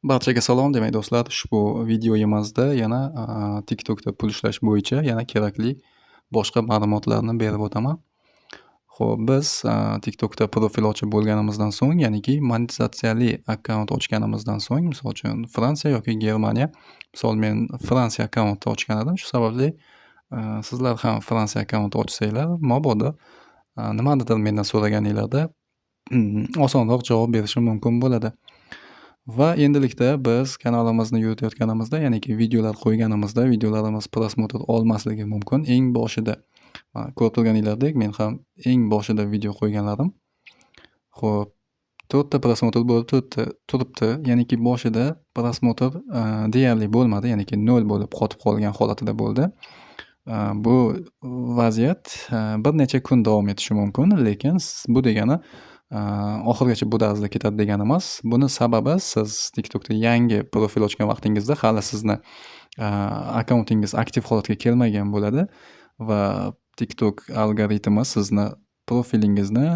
Barchaga salom. Demak, do'stlar, ushbu videoyimizda yana TikTokda pul ishlash bo'yicha yana kerakli boshqa ma'lumotlarni berib o'taman. Xo'p, biz TikTokda profil ochib bo'lganimizdan so'ng, ya'niki monetizatsiyali akkaunt ochganimizdan so'ng, misol uchun, Fransiya yoki Germaniya, misol, men Fransiya akkaunti ochgan edim. Shu sababli sizlar ham Fransiya akkaunti ochsanglar, mabodo nimanidir mendan so'raganinglarda osonroq javob berishim mumkin bo'ladi. Va endilikda biz kanalimizni yuritayotganimizda, ya'niki videolar qo'yganimizda, videolarimiz просмотр olmasligi mumkin eng boshida. Ko'rib turganinglardek, men ham eng boshida video qo'yganlarim, xo'p, to'rtta просмотр bo'lib turibdi turibdi. Ya'niki boshida просмотр deyarli bo'lmadi, ya'niki nol bo'lib qotib qolgan holatida bo'ldi. Bu vaziyat bir necha kun davom etishi mumkin, lekin bu degani oxirigacha bu tarzda ketadi degani emas. Buni sababi, siz TikTokda yangi profil ochgan vaqtingizda hali sizni akkauntingiz aktiv holatga kelmagan bo'ladi va TikTok algoritmi sizni profilingizni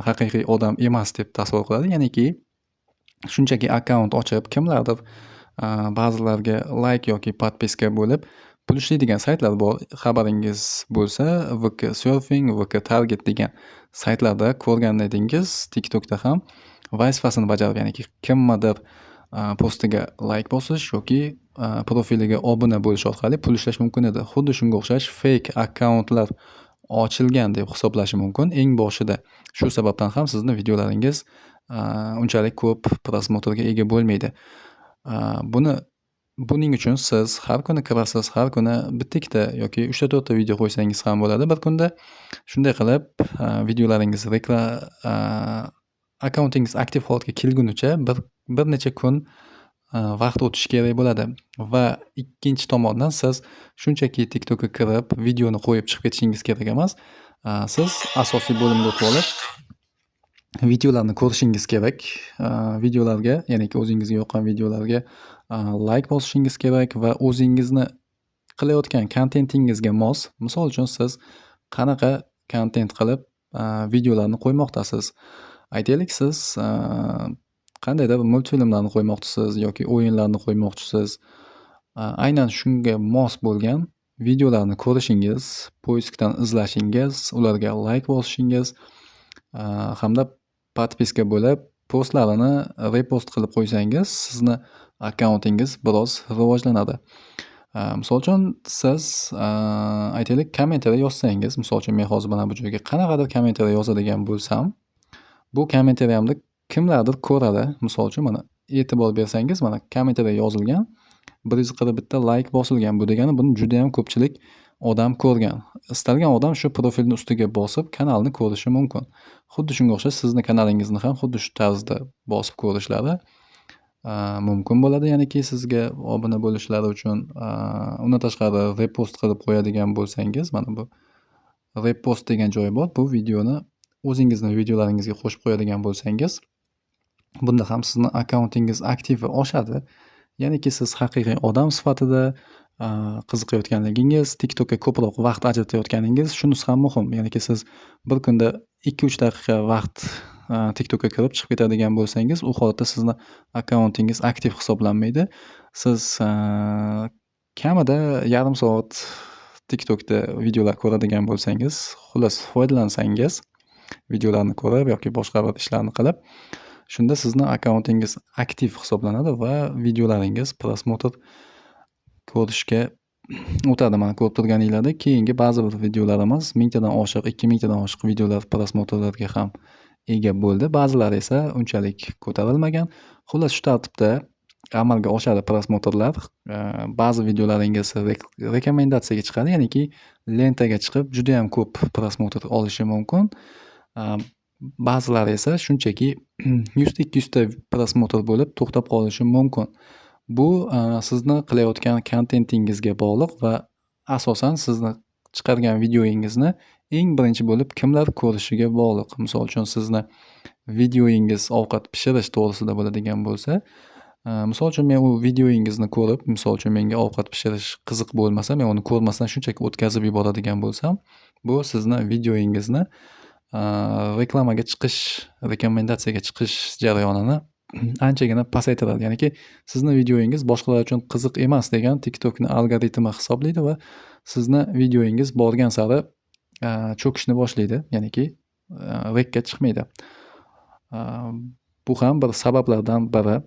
haqiqiy odam emas deb tasavvur qiladi. Ya'niki shunchaki akkaunt ochib, kimlardir ba'zilarga layk yoki подписка bo'lib pul ishlaydigan saytlar bor. Xabaringiz bo'lsa, VK Surfing, VK Target degan saytlarda ko'rgan edingiz. TikTokda ham vazifasini bajarib, ya'niki kimnidir postiga layk bosish yoki profiliga obuna bo'lish orqali pul ishlash mumkin edi. Xuddi shunga o'xshash fake akkauntlar ochilgan deb hisoblashi mumkin eng boshida. Shu sababdan ham sizni videolaringiz unchalik ko'p просмотр ga ega bo'lmaydi. Buning uchun siz har kuni kirasiz, har kuni bitta, ikkita yoki uchta, to'rtta video qo'ysangiz ham bo'ladi bir kunda. Shunday qilib, videolaringiz akkauntingiz aktiv holatga kelgunicha bir necha kun vaqt o'tishi kerak bo'ladi. Va ikkinchi tomondan, siz shunchaki TikTokka kirib, videoni qo'yib chiqib ketishingiz kerak emas. Siz asosiy bo'limga o'tib olib, videolarni ko'rishingiz kerak. Videolarga, ya'niki o'zingizga yoqqan videolarga layk bosishingiz kerak va o'zingizni qilayotgan kontentingizga mos, misol uchun, siz qanaqa kontent qilib videolarni qo'ymoqdasiz? Aytaylik, siz qandaydir multfilmlarni qo'ymoqchisiz yoki o'yinlarni qo'ymoqchisiz. Aynan shunga mos bo'lgan videolarni ko'rishingiz, поиск dan izlashingiz, ularga layk bosishingiz hamda подписка bo'lib, postlarini repost qilib qo'ysangiz, sizni akkauntingiz biroz rivojlanadi. Misol uchun, siz, aytaylik, kommentariy yozsangiz, misol uchun, men hozir mana bu joyga qanaqadir kommentariy yozadigan bo'lsam, bu kommentariyamni kimlardir ko'radi. Misol uchun, mana, e'tibor bersangiz, mana, kommentariy yozilgan, 141 ta layk bosilgan. Bu degani, buni judayam ko'pchilik odam ko'rgan. Istalgan odam shu profilni ustiga bosib, kanalni ko'rishi mumkin. Xuddi shunga o'xshash sizni kanalingizni ham xuddi shu tarzda bosib ko'rishlari mumkin bo'ladi, ya'niki sizga obuna bo'lishlari uchun. Undan tashqari, repost qilib qo'yadigan bo'lsangiz, mana bu repost degan joyi bor. Bu videoni o'zingizni videolaringizga qo'shib qo'yadigan bo'lsangiz, bunda ham sizni akkauntingiz aktivi oshadi. Ya'niki siz haqiqiy odam sifatida qiziqayotganligingiz, TikTokka ko'proq vaqt ajratayotganingiz, shunisi ham muhim. Ya'niki siz bir kunda 2-3 daqiqa vaqt TikTokka kirib chiqib ketadigan bo'lsangiz, u holatda sizni akkauntingiz aktiv hisoblanmaydi. Siz kamida yarim soat TikTokda videolar ko'radigan bo'lsangiz, xullas, foydalansangiz, videolarni ko'rib yoki boshqa bir ishlarni qilib, shunda sizni akkauntingiz aktiv hisoblanadi va videolaringiz просмотр ko'rishga o'tadi. Mana, ko'rib turganinglardek, keyingi ba'zi bir videolarimiz mingtadan oshiq, 2000 tadan oshiq videolar просмотр larga ham ega bo'ldi. Ba'zilari esa unchalik ko'tarilmagan. Xullas, shu tartibda amalga oshadi просмотр lar. Ba'zi videolaringiz rekomendatsiyaga chiqadi, ya'niki лента ga chiqib, judayam ko'p просмотр olishi mumkin. Ba'zilari esa shunchaki 100 ta, 200 ta просмотр bo'lib to'xtab qolishi mumkin. Bu sizni qilayotgan kontentingizga bog'liq va asosan sizni chiqargan videoyingizni eng birinchi bo'lib kimlar ko'rishiga bog'liq. Misol uchun, sizni videoyingiz ovqat pishirish to'g'risida bo'ladigan bo'lsa, misol uchun, men u videoyingizni ko'rib, misol uchun, menga ovqat pishirish qiziq bo'lmasa, men uni ko'rmasdan shunchaki o'tkazib yuboradigan bo'lsam, bu sizni videoyingizni reklamaga chiqish, rekomendatsiyaga chiqish jarayonini anchagina pasaytiradi. Ya'niki sizni videoyingiz boshqalar uchun qiziq emas degan TikTokni algoritmi hisoblaydi va sizni videoyingiz borgan sari cho'kishni boshlaydi. Ya'niki рек ka chiqmaydi. Bu ham bir sabablardan biri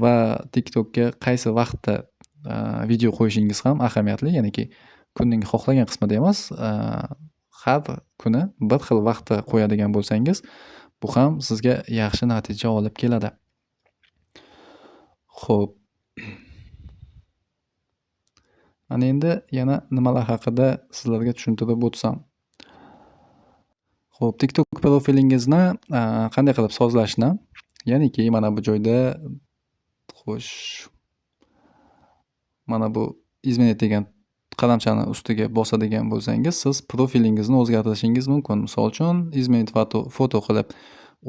va TikTokka qaysi vaqtda video qo'yishingiz ham ahamiyatli. Ya'niki kunning xohlagan qismida emas, har kuni bir xil vaqtda qo'yadigan bo'lsangiz, bu ham sizga yaxshi natija olib keladi. Xo'p. Ana endi yana nimalar haqida sizlarga tushuntirib o'tsam. Xo'p, TikTok profilingizni qanday qilib sozlashni, ya'niki mana bu joyda, xo'sh, mana bu "Изменить" degan qalamchani ustiga bosadigan bo'lsangiz, siz profilingizni o'zgartirishingiz mumkin. Misol uchun, "Изменить фото" qilib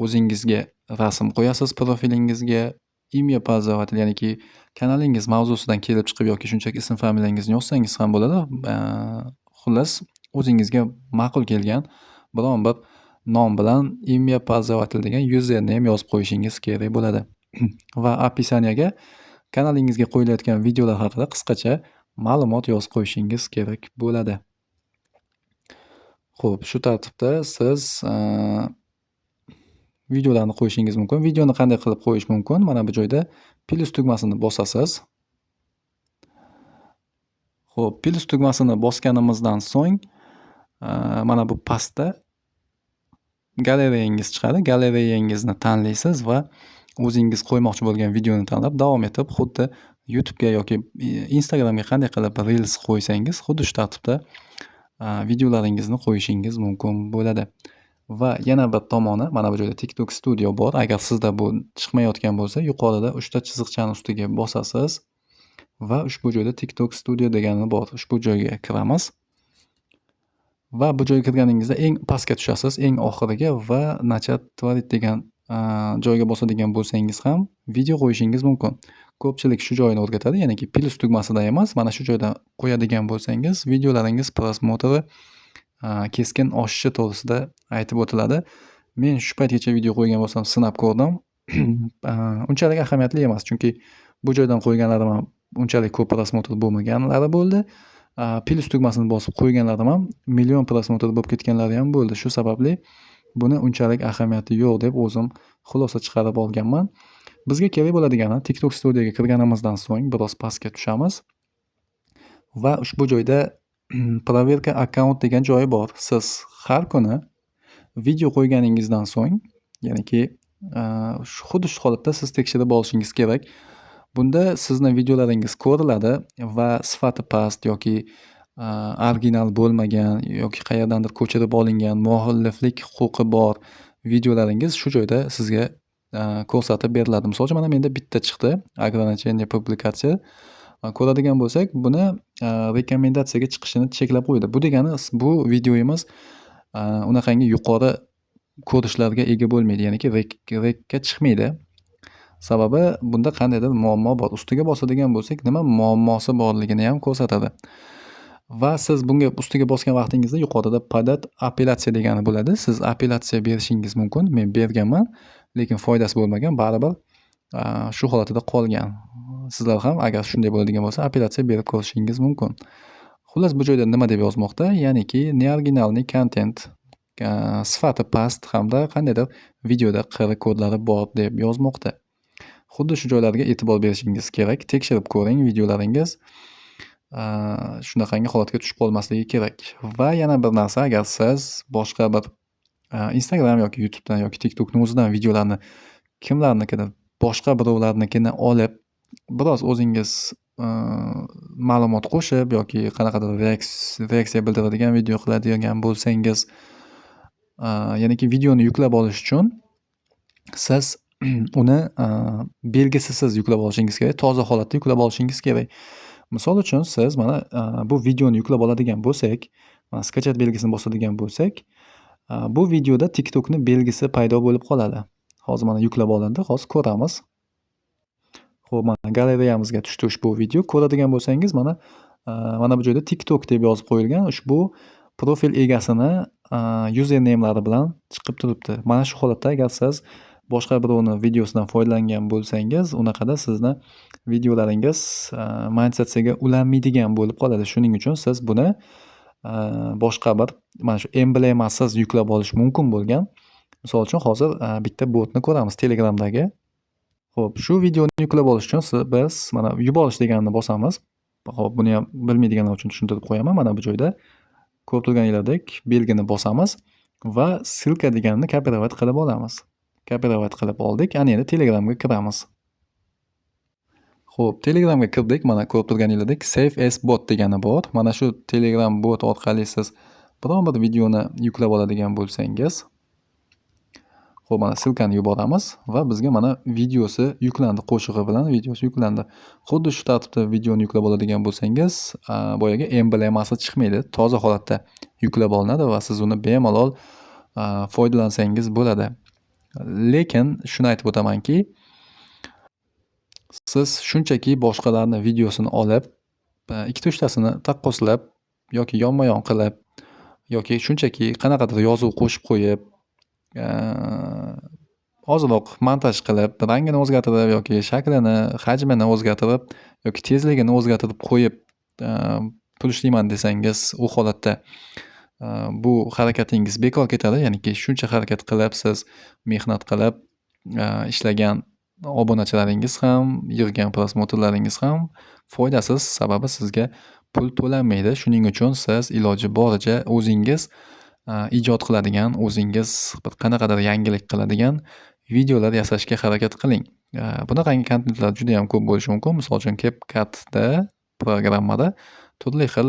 o'zingizga rasm qo'yasiz profilingizga, "Имя пользователя", ya'niki kanalingiz mavzusidan kelib chiqib yoki shunchaki ism familiyangizni yozsangiz ham bo'ladi. Xullas, o'zingizga ma'qul kelgan biron bir nom bilan "Имя пользователя" degan username yozib qo'yishingiz kerak bo'ladi. Va описание ga kanalingizga qo'yilayotgan videolar haqida qisqacha ma'lumot yozib qo'yishingiz kerak bo'ladi. Xo'p, shu tartibda siz videolarni qo'yishingiz mumkin. Videoni qanday qilib qo'yish mumkin? Mana bu joyda plyus tugmasini bosasiz. Xo'p, plyus tugmasini bosganimizdan so'ng mana bu pastda galereyangiz chiqadi. Galereyangizni tanlaysiz va o'zingiz qo'ymoqchi bo'lgan videoni tanlab, davom etib, xuddi YouTube'ga yoki Instagramga qanday qilib Reels qo'ysangiz, xuddi shu tartibda videolaringizni qo'yishingiz mumkin bo'ladi. Va yana bir tomoni, mana bu joyda TikTok Studio bor. Agar sizda bu chiqmayotgan bo'lsa, yuqorida uchta chiziqchani ustiga bosasiz va ushbu joyda TikTok Studio degani bor. Ushbu joyga kiramiz. Va bu joyga kirganingizda eng pastga tushasiz, eng oxiriga va "Начать творить" degan joyga bosadigan bo'lsangiz ham video qo'yishingiz mumkin. Ko'pchilik shu joyini o'rgatadi, ya'niki plyus tugmasidan emas, mana shu joydan qo'yadigan bo'lsangiz, videolaringiz просмотр i keskin oshishi to'g'risida aytib o'tiladi. Men shu paytgacha video qo'ygan bo'lsam, sinab ko'rdim. Unchalik ahamiyatli emas, chunki bu joydan qo'yganlarim ham unchalik ko'p просмотр bo'lmaganlari bo'ldi. Plyus tugmasini bosib qo'yganlarim ham million просмотр bo'lib ketganlari ham bo'ldi. Shu sababli buni unchalik ahamiyati yo'q deb o'zim xulosa chiqarib olganman. Bizga kerak bo'ladigani, TikTok Studioga kirganimizdan so'ng biroz pastga tushamiz va ushbu joyda "Проверка аккаунт" degan joyi bor. Siz har kuni video qo'yganingizdan so'ng, ya'niki xuddi shu holatda siz tekshirib olishingiz kerak. Bunda sizni videolaringiz ko'riladi va sifati past yoki original bo'lmagan yoki qayerdandir ko'chirib olingan, mualliflik huquqi bor videolaringiz shu joyda sizga ko'rsatib beriladi. Misol uchun, mana menda bitta chiqdi, ограничение публикация. Ko'radigan bo'lsak, buni рекомендация ga chiqishini cheklab qo'ydi. Bu degani, bu videoyimiz unaqangi yuqori ko'rishlarga ega bo'lmaydi, ya'niki рек ka chiqmaydi. Sababi bunda qandaydir muammo bor. Ustiga bosadigan bo'lsak, nima muammosi borligini ham ko'rsatadi. Va siz bunga ustiga bosgan vaqtingizda yuqorida "Подать апелляция" degani bo'ladi. Siz apellyatsiya berishingiz mumkin. Men berganman, lekin foydasi bo'lmagan. Baribir shu holatida qolgan. Sizlar ham agar shunday bo'ladigan bo'lsa, apellyatsiya berib ko'rishingiz mumkin. Xullas, bu joyda nima deb yozmoqda? Ya'niki неоригинальный контент, sifati past hamda qandaydir videoda QR kodlari bor deb yozmoqda. Xuddi shu joylarga e'tibor berishingiz kerak. Tekshirib ko'ring, videolaringiz shunaqangi holatga tushib qolmasligi kerak. Va yana bir narsa, agar siz boshqa bir Instagram yoki YouTubedan yoki TikTokni o'zidan videolarni kimlarnikidir, boshqa birovlarnikini olib, biroz o'zingiz ma'lumot qo'shib yoki qanaqadir reaksiya bildiradigan video qiladigan bo'lsangiz, ya'niki videoni yuklab olish uchun siz uni belgisisiz yuklab olishingiz kerak, toza holatda yuklab olishingiz kerak. Misol uchun, siz mana bu videoni yuklab oladigan bo'lsak, mana "Скачать" belgisini bosadigan bo'lsak, bu videoda TikTokni belgisi paydo bo'lib qoladi. Hozir mana yuklab olindi, hozir ko'ramiz. Xo'p, mana galereyamizga tushdi ushbu video. Ko'radigan bo'lsangiz, mana bu joyda TikTok deb yozib qo'yilgan, ushbu profil egasini usernamelari bilan chiqib turibdi. Mana shu holatda agar siz boshqa birovni videosidan foydalangan bo'lsangiz, unaqada sizni videolaringiz monetizatsiyaga ulanmaydigan bo'lib qoladi. Shuning uchun siz buni boshqa bir mana shu emblemasiz yuklab olish mumkin bo'lgan. Misol uchun, hozir bitta botni ko'ramiz Telegramdagi. Xo'p, shu videoni yuklab olish uchun biz mana yuborish deganini bosamiz. Xo'p, buni ham bilmaydiganlar uchun tushuntirib qo'yaman. Mana bu joyda ko'rib turganinglardek belgini bosamiz va ссылка deganini копировать qilib olamiz. Копировать qilib oldik. Ana endi Telegramga kiramiz. Xo'p, Telegramga kirdik. Mana ko'rib turganinglardek Save as bot degani bor. Mana shu Telegram bot orqali siz biron bir videoni yuklab oladigan bo'lsangiz, xo'p, mana ссылка ni yuboramiz va bizga mana videosi yuklandi, qo'shig'i bilan videosi yuklandi. Xuddi shu tartibda videoni yuklab oladigan bo'lsangiz, boyagi emblemasi chiqmaydi. Toza holatda yuklab olinadi va siz uni bemalol foydalansangiz bo'ladi. Lekin shuni aytib o'tamanki, siz shunchaki boshqalarni videosini olib, ikkita uchtasini taqqoslab yoki yonma-yon qilib yoki shunchaki qanaqadir yozuv qo'shib qo'yib, ozroq montaj qilib, rangini o'zgartirib yoki shaklini, hajmini o'zgartirib yoki tezligini o'zgartirib qo'yib, pul ishlayman desangiz, u holatda bu harakatingiz bekor ketadi. Ya'niki shuncha harakat qilib, siz mehnat qilib ishlagan obunachilaringiz ham, yig'gan просмотр laringiz ham foydasiz. Sababi sizga pul to'lanmaydi. Shuning uchun siz iloji boricha o'zingiz ijod qiladigan, o'zingiz bir qanaqadir yangilik qiladigan videolar yasashga harakat qiling. Bunaqangi kontentlar judayam ko'p bo'lishi mumkin. Misol uchun, CapCut'da programmada turli xil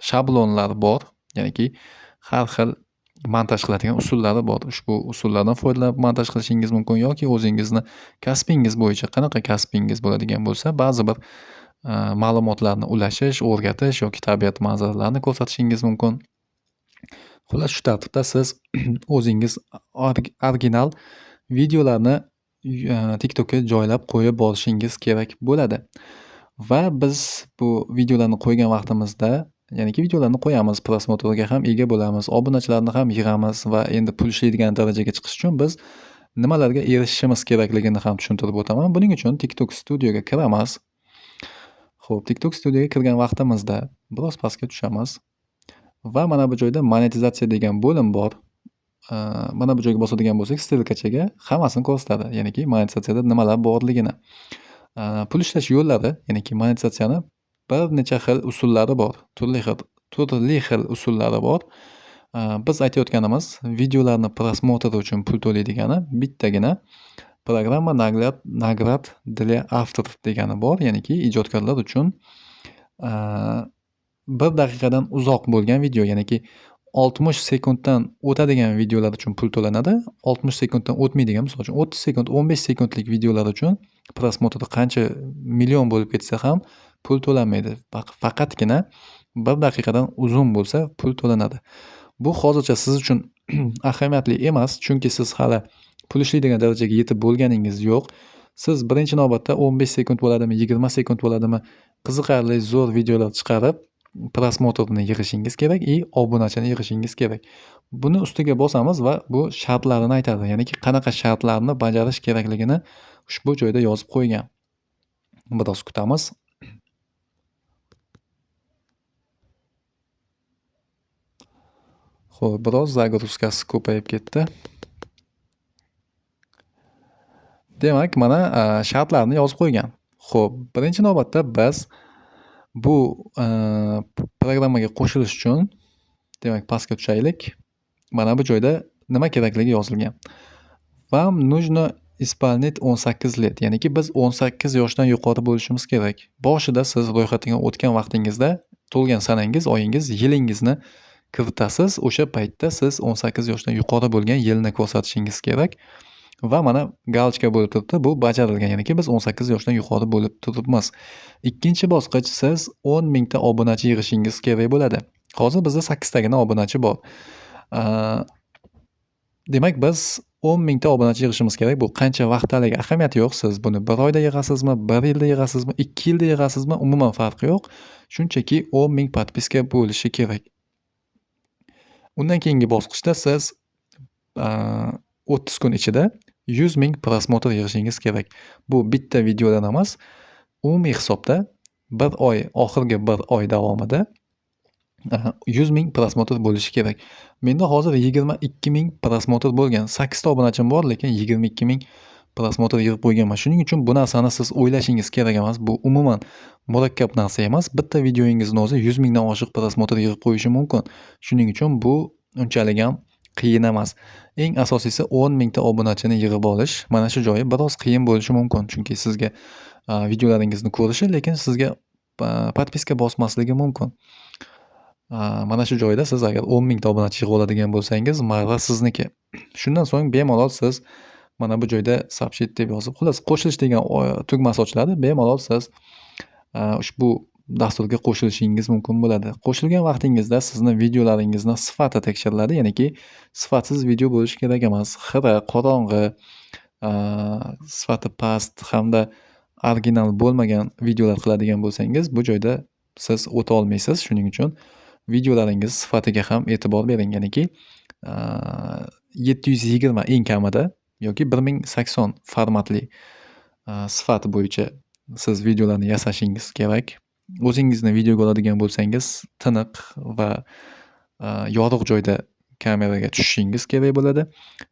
shablonlar bor. Ya'niki har xil montaj qiladigan usullari bor. Ushbu usullardan foydalanib montaj qilishingiz mumkin yoki o'zingizni kasbingiz bo'yicha, qanaqa kasbingiz bo'ladigan bo'lsa, ba'zi bir ma'lumotlarni ulashish, o'rgatish yoki tabiat manzaralarini ko'rsatishingiz mumkin. Xullas, shu tartibda siz o'zingiz original videolarni TikTokka joylab qo'yib borishingiz kerak bo'ladi. Va biz bu videolarni qo'ygan vaqtimizda, ya'niki videolarni qo'yamiz, просмотр ga ham ega bo'lamiz, obunachilarni ham yig'amiz va endi pul ishlaydigan darajaga chiqish uchun biz nimalarga erishishimiz kerakligini ham tushuntirib o'taman. Buning uchun TikTok Studioga kiramiz. Xo'p, TikTok Studioga kirgan vaqtimizda biroz pastga tushamiz va mana bu joyda monetizatsiya degan bo'lim bor. Mana bu joyga bosadigan bo'lsak, стрелка chaga hammasini ko'rsatadi. Ya'niki monetizatsiyada nimalar borligini. Pul ishlash yo'llari, ya'niki monetizatsiyani bir necha xil usullari bor. Turli xil usullari bor. Biz aytayotganimiz videolarni просмотр uchun pul to'laydigani bittagina программа наград для авторов degani bor. Ya'niki ijodkorlar uchun 1 daqiqadan uzoq bo'lgan video, ya'niki 60 sekunddan o'tadigan videolar uchun pul to'lanadi. 60 sekunddan o'tmaydigan, misol uchun, 30 sekund, 15 sekundlik videolar uchun просмотр i qancha million bo'lib ketsa ham pul to'lanmaydi. Faqatgina 1 daqiqadan uzun bo'lsa, pul to'lanadi. Bu hozircha siz uchun ahamiyatli emas, chunki siz hali pul ishlaydigan darajaga yetib bo'lganingiz yo'q. Siz birinchi navbatda 15 sekund bo'ladimi, 20 sekund bo'ladimi, qiziqarli zo'r videolar chiqarib, просмотр ni yig'ishingiz kerak и obunachini yig'ishingiz kerak. Buni ustiga bosamiz va bu shartlarini aytadi. Ya'niki qanaqa shartlarni bajarish kerakligini ushbu joyda yozib qo'ygan. Biroz kutamiz. Xo'p, biroz загрузка si ko'payib ketdi. Demak, mana shartlarni yozib qo'ygan. Xo'p, birinchi navbatda biz bu programmaga qo'shilish uchun, demak, pastga tushaylik. Mana bu joyda nima kerakligi yozilgan. Вам нужно исполнить 18 лет. Ya'niki biz 18 yoshdan yuqori bo'lishimiz kerak. Boshida siz ro'yxatdan o'tgan vaqtingizda tug'ilgan sanangiz, oyingiz, yilingizni kiritasiz. O'sha paytda siz 18 yoshdan yuqori bo'lgan yilni ko'rsatishingiz kerak. Va mana галочка bo'lib turibdi. Bu bajarilgan. Ya'niki biz 18 yoshdan yuqori bo'lib turibmiz. Ikkinchi bosqich, siz 10 mingta obunachi yig'ishingiz kerak bo'ladi. Hozir bizda sakkiztagina obunachi bor. Demak, biz 10 mingta obunachi yig'ishimiz kerak. Bu qancha vaqtdaligi ahamiyati yo'q. Siz buni 1 oyda yig'asizmi, 1 yilda yig'asizmi, 2 yilda yig'asizmi, umuman farqi yo'q. Shunchaki 10 ming подписка bo'lishi kerak. Undan keyingi bosqichda siz 30 kun ichida 100 ming просмотр yig'ishingiz kerak. Bu bitta videodan emas, umumiy hisobda bir oy, oxirgi bir oy davomida 100 ming просмотр bo'lishi kerak. Menda hozir 22 ming просмотр bo'lgan. 8 ta obunachim bor, lekin 22 ming просмотр yig'ib qo'yganman. Shuning uchun bu narsani siz o'ylashingiz kerak emas. Bu umuman murakkab narsa emas. Bitta videoyingizni o'zi 100 mingdan oshiq просмотр yig'ib qo'yishi mumkin. Shuning uchun bu unchalik ham qiyin emas. Eng asosiysi 10 mingta obunachini yig'ib olish. Mana shu joyi biroz qiyin bo'lishi mumkin. Chunki sizga videolaringizni ko'rishi, lekin sizga подписка bosmasligi mumkin. Mana shu joyda siz agar 10 mingta obunachi yig'ib oladigan bo'lsangiz, marra sizniki. Shundan so'ng bemalol siz mana bu joyda "Сообщить" deb yozib, xullas, qo'shilish degan tugmasi ochiladi. Bemalol siz ushbu dasturga qo'shilishingiz mumkin bo'ladi. Qo'shilgan vaqtingizda sizni videolaringizni sifati tekshiriladi. Ya'niki sifatsiz video bo'lishi kerak emas. Xira, qorong'i, sifati past hamda original bo'lmagan videolar qiladigan bo'lsangiz, bu joyda siz o'ta olmaysiz. Shuning uchun videolaringiz sifatiga ham e'tibor bering. Ya'niki 720 eng kamida yoki 1080 formatli sifat bo'yicha siz videolarni yasashingiz kerak. O'zingizni videoga oladigan bo'lsangiz, tiniq va yorug' joyda kameraga tushishingiz kerak bo'ladi.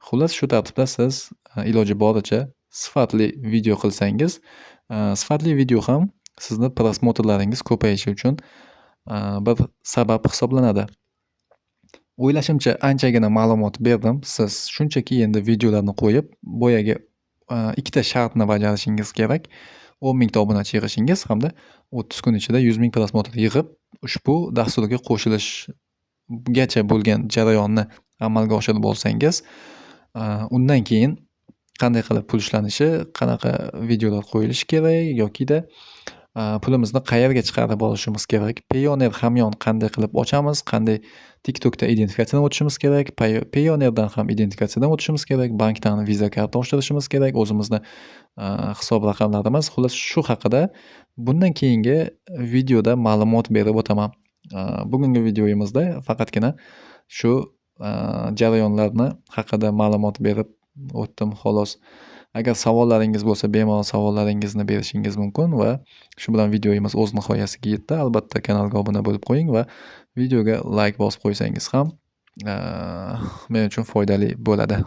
Xullas, shu tartibda siz iloji boricha sifatli video qilsangiz, sifatli video ham sizni просмотр laringiz ko'payishi uchun bir sabab hisoblanadi. O'ylashimcha, anchagina ma'lumot berdim. Siz shunchaki endi videolarni qo'yib, boyagi ikkita shartni bajarishingiz kerak. 10 mingta obunachi yig'ishingiz hamda 30 kun ichida 100 ming просмотр yig'ib, ushbu dasturga qo'shilishgacha bo'lgan jarayonni amalga oshirib olsangiz, undan keyin qanday qilib pul ishlanishi, qanaqa videolar qo'yilishi kerak yokida pulimizni qayerga chiqarib olishimiz kerak, Payoneer hamyon qanday qilib ochamiz, qanday TikTokda identifikatsiyadan o'tishimiz kerak, Payoneerdan ham identifikatsiyadan o'tishimiz kerak, bankdan Visa karta ochtirishimiz kerak, o'zimizni hisob raqamlarimiz. Xullas, shu haqida bundan keyingi videoda ma'lumot berib o'taman. Bugungi videoyimizda faqatgina shu jarayonlarni haqida ma'lumot berib o'tdim, xolos. Agar savollaringiz bo'lsa, bemalol savollaringizni berishingiz mumkin va shu bilan videoyimiz o'z nihoyasiga yetdi. Albatta, kanalga obuna bo'lib qo'ying va videoga layk bosib qo'ysangiz ham men uchun foydali bo'ladi.